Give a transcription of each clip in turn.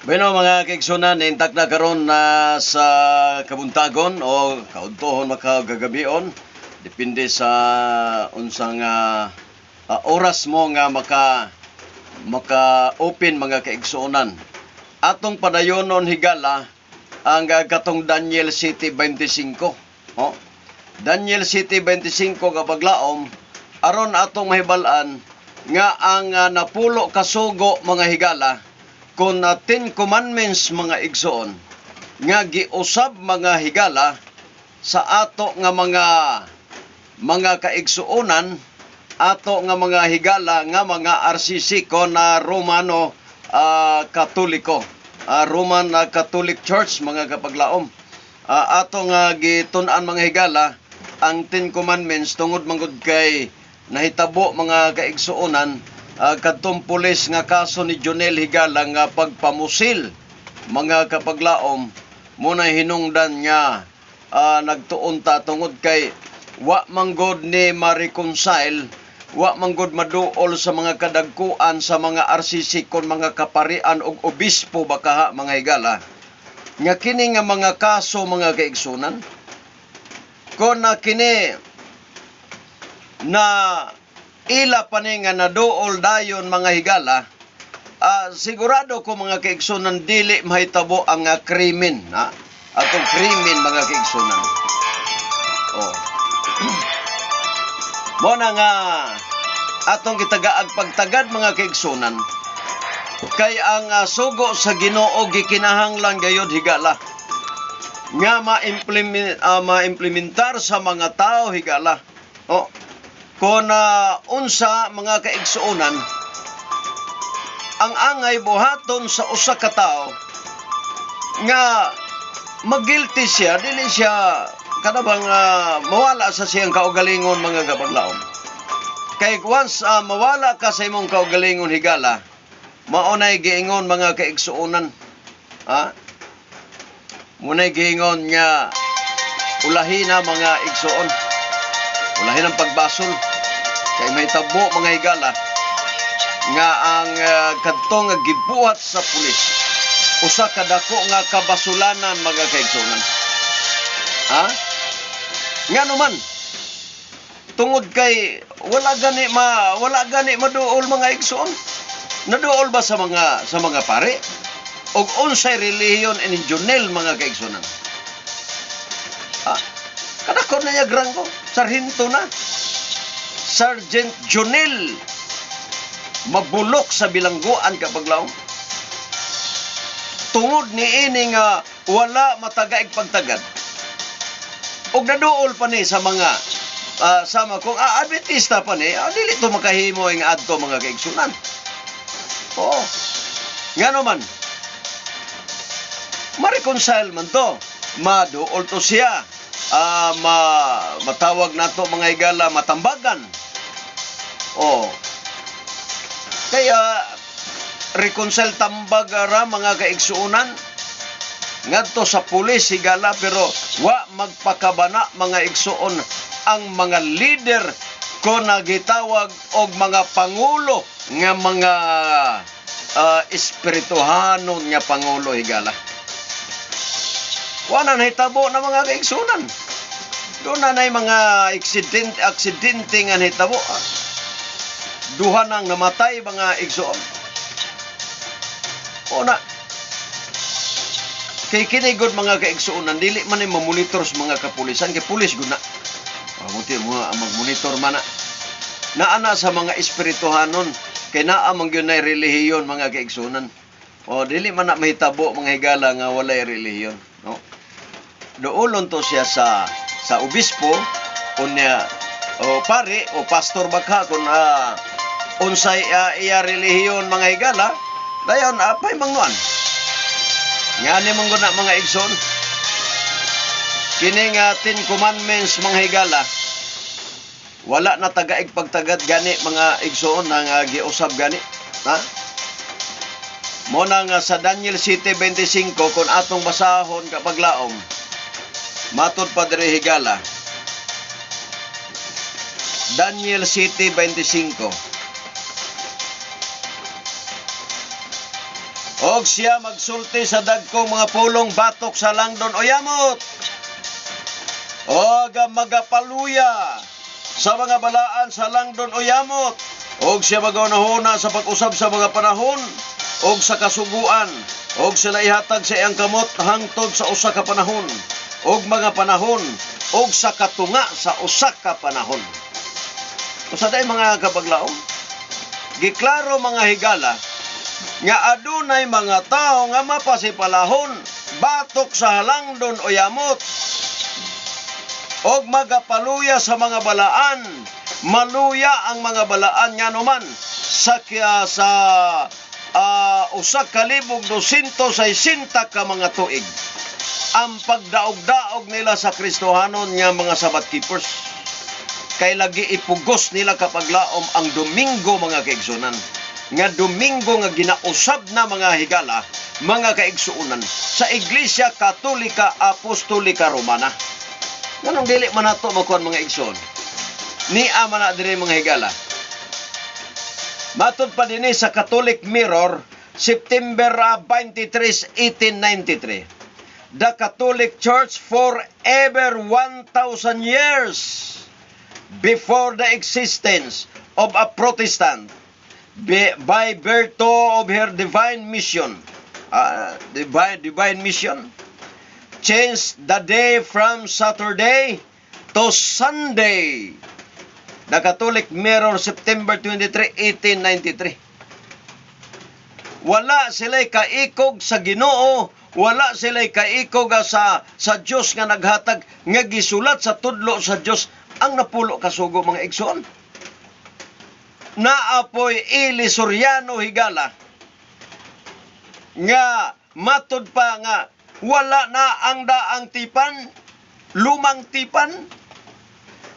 Bueno, mga kaigsunan, intak na karon na sa kabuntagon o kaudtohon, makagagabion, depende sa unsang oras mo nga maka maka open, mga kaigsuonan. Atong padayonon, higala, ang katong Daniel 7:25. Oh. Daniel 7:25, kapaglaom, aron atong mahibal-an nga ang napulo kasugo, mga higala, kon 10 Commandments, mga igsoon, nga giusab, mga higala, sa ato nga mga kaigsuonan, ato nga mga higala nga mga RCC ko na Romano Katoliko, Roman Catholic Church, mga kapaglaom. Ato nga gitun-an, mga higala, ang 10 Commandments tungod manggod kay nahitabo, mga kaigsuonan, kadtong pulis nga kaso ni Jonel, higala, nga pagpamusil, mga kapaglaom, muna hinungdan nga nagtuon ta tungod kay wa manggod ni ma-reconcile, wa manggod maduol sa mga kadagkuan sa mga RCC kon mga kaparian og obispo bakaha, mga higala, nga kini nga mga kaso, mga kaigsunan, kon na kini na ila pa ni nga naduol dayon, mga higala, sigurado ko, mga kaigsunan, dili mahitabo ang krimen ha, atong krimen, mga kaigsunan. Oh, mo na nga atong gitagaag pagtagad, mga kaigsunan, kay ang sugo sa Ginoo gikinahanglan gayud, higala, nga ma-implement ma-implementar sa mga tao, higala. Oh, kon unsa, mga kaigsuonan, ang angay buhaton sa usa ka tawo nga magilty siya, dili siya kanabang mawala sa siyang kaugalingon, mga kapaglaom. Kay once mawala ka sa imong kaugalingon, higala, maunay giingon, mga kaigsuonan, ha, munay giingon nga ulahi na, mga igsuon, ulahi ng pagbasol, kay may tabo, mga higala, nga ang kadtong nga gibuhat sa pulis usa ka dako nga kabasulanan, mga kaigsuonan, ha. Ngano man? Tungod kay wala gani maduol, mga igsoon. Naduol ba sa mga pare og unsay relihiyon ini Jonel, mga kaigsuonan? Ah, kadako na niya ranggo, sarhento na. Sergeant Jonel mabulok sa bilangguan, kapaglaom, tungod ni ini nga wala matagaig pagtagad. Og naduol pa ni sa mga sama kung Adventista pa ni, dili to makahimo ang adto, mga kaigsunan. Oo. Ngano man? Ma-reconcile man to. Maduol to siya. Matawag nato, mga higala, matambagan. Oh. Kaya reconcile, tambag ra, mga kaigsuonan, ngadto sa pulis, higala, pero wa magpakabana, mga igsuon, ang mga leader ko nagitawag og mga pangulo nga mga espirituhanon nga pangulo, higala. Wa na nahitabo na, mga kaigsunan. Doon na nay mga aksidente aksidente nga nahitabo. Duha nang namatay, mga igsoon. O na kay kini gud, mga kaigsuonan, dili man ni mamonitor sa mga kapulisan, kay pulis gud na. Oh, muti mo magmonitor man na. Naa na sa mga espirituhanon, kay naa man gyud nay relihiyon, mga kaigsuonan. O dili man na mahitabo, mga higala, nga walay relihiyon, no? Duolon to siya sa obispo unya o pare o pastor bakha kung unsay iya relihiyon, mga higala, dayon apay mangnuan. Ngani man gud na, mga igsoon. Kini nga 10 Commandments, mga higala, wala na tagaig pagtagad gani, mga igsoon, nga giusab gani. Ha? Mo na nga sa Daniel 7:25, kung atong basahon, kapaglaom, matud pa diri, higala. Daniel 7:25. Og siya magsulti sa dagkong mga pulong batok sa langdon o yamot. Og magapaluya sa mga balaan sa langdon o yamot. Og siya magahunahuna sa pag-usab sa mga panahon og sa kasuguan, og sila ihatag sa iyang kamot hangtod sa usa ka panahon og mga panahon og sa katunga sa usa ka panahon. Usa day, mga kapaglaom, giklaro, mga higala, nga adunay mga tao nga mapasipalahon batok sa halangdon o yamot og magapaluya sa mga balaan, maluya ang mga balaan, nganuman sa kya sa 1260 ka mga tuig ang pagdaog-daog nila sa Kristohanon nga mga Sabbath keepers, kay lagi ipugos nila, kapaglaom, ang Domingo, mga kaigsunan, nga Domingo nga ginausab na, mga higala, mga kaigsuunan, sa Iglesia Katolika Apostolika Romana. Nganong dili man nato makuan, mga igsoon? Ni ama na dire, mga higala. Matod pa dinhi sa Catholic Mirror, September 23, 1893. The Catholic Church forever 1,000 years before the existence of a Protestant by virtue of her divine mission. Divine mission change the day from Saturday to Sunday. The Catholic Mirror, September 23, 1893. Wala sila'y kaikog sa Ginoo, wala sila'y kaikog sa Dios nga naghatag nga gisulat sa tudlo sa Dios ang napulo kasugo, mga igsoon. Naapoy Eli Soriano, higala, nga matud pa nga wala na ang daang tipan, lumang tipan,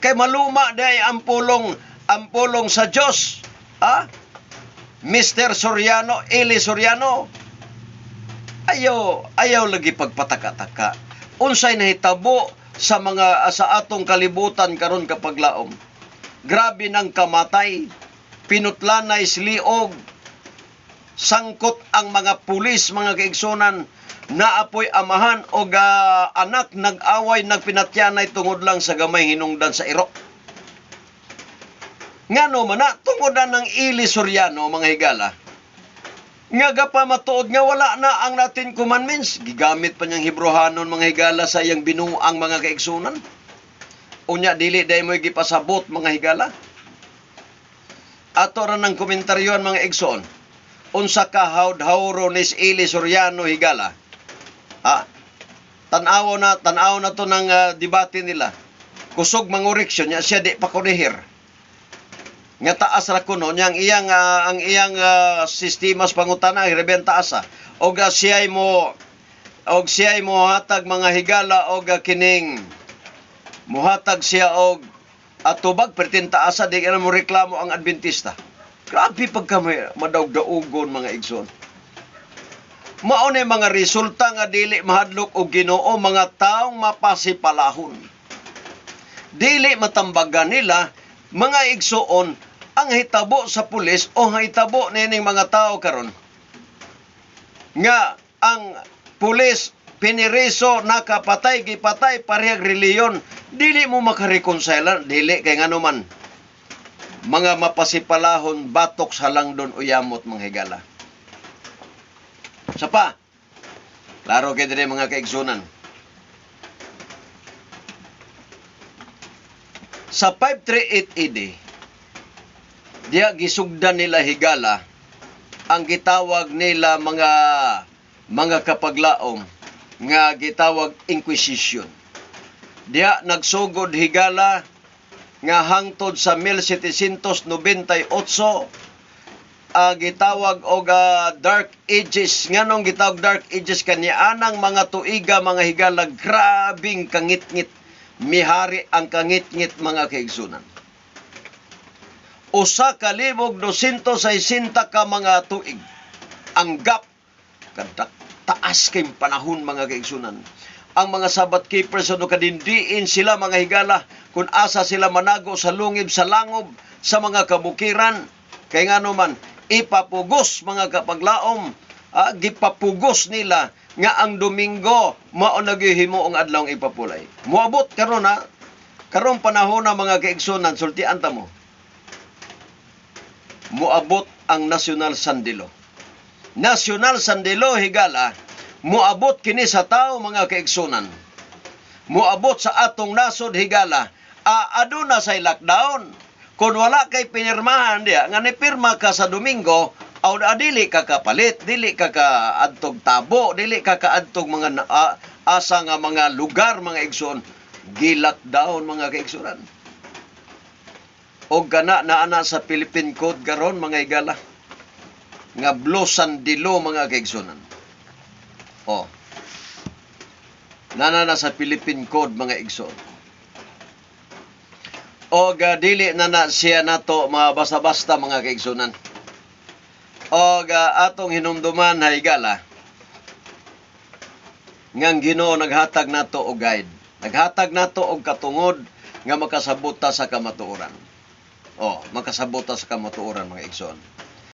kay maluma day ang pulong sa Dios. Ha? Mr. Soriano, Eli Soriano, ayaw, ayaw lagi pagpataka-taka. Unsay nahitabo sa atong kalibutan karon, kapaglaom? Grabe ng kamatay, pinutlanay liog, sangkot ang mga pulis, mga kaigsunan, naapoy amahan o anak nag-away, nagpinatyanay tungod lang sa gamay hinungdan sa iro. Ngano man na tungod na ng Eli Soriano, mga higala, nga gapamatuod nga wala na ang Ten Commandments, gigamit pa niyang Hebrohanon, mga higala, sa iyang binuang, mga kaigsunan. Unya dili day mo gipasabot, mga higala. Ato ra ng komentaryoan, mga igsoon. Unsa ka hawd-hawro ni Eli Soriano, higala? Ha? Tanaw na to ng debate nila. Kusog mangoreksyon niya siya, di pa korehir. Nga taas ra kuno niyang iyang ang iyang sistema sa pangutana reben taas. Og siya'y mo hatag, mga higala, og kining muhatag siya og atubag pertin taasa, di ka na mo reklamo ang Adventista. Grabe pagka may madaog-daugon, mga igsoon. Mao ni mga resulta nga dili mahadlok og Ginoo, mga taong mapasipalahon. Dili matambagan nila, mga igsoon, ang hitabo sa pulis o ang hitabo nining mga tao karon. Nga ang pulis piniriso, nakapatay, gipatay parehag reliyon, dili mo makareconcile, dili, kay ngano man mga mapasipalahon batok sa langdon o yamot, mga higala. Sa pa, klaro kay dire, mga kaigsunan. Sa 538 AD, diya gisugdan nila, higala, ang gitawag nila, mga kapaglaom, nga gitawag Inquisition. Diya nagsugod, higala, nga hangtod sa 1798 gitawag og Dark Ages. Nganong gitawag Dark Ages? Kanianang mga tuiga, mga higala, grabing kangitngit, mihari ang kangitngit, mga kaigsunan. 1260 ka mga tuig ang gap, kada taas kay panahon, mga kaigsunan. Ang mga Sabbath keepers, ano, kadindiin sila, mga higala, kung asa sila manago sa lungib, sa langob, sa mga kabukiran. Kay ngano man, ipapugos, mga kapaglaom, gipapugos nila nga ang Domingo mao naghihimo ang adlaw ipapulay. Moabot karon na karong panahon na, mga kaigsunan, sultian ta mo. Moabot ang National Sunday Law. National Sunday Law, higala, moabot kini sa tao, mga kaigsunan. Moabot sa atong nasod, higala. Aduna say lockdown. Kung wala kay pinirmahan diya, nga nipirma ka sa Domingo, aw dili ka kapalit, dili ka kaadtog tabo, dili ka kaadtog mga asa nga mga lugar, mga igsoon, gi-lockdown, mga kaigsunan. Og kana naa na sa Philippine Code karon, mga higala, nga Blue Sunday Law, mga kaigsunan. Oh. Naa na sa Philippine Code, mga igsoon. Og dili na na siya nato mga basta-basta, mga kaigsunan. Og atong hinumduman, higala, ngang Ginoo naghatag nato og guide. Naghatag nato og katungod nga makasabot ta sa kamatuoran. Oh, makasabot ta sa kamatuoran, mga igsoon.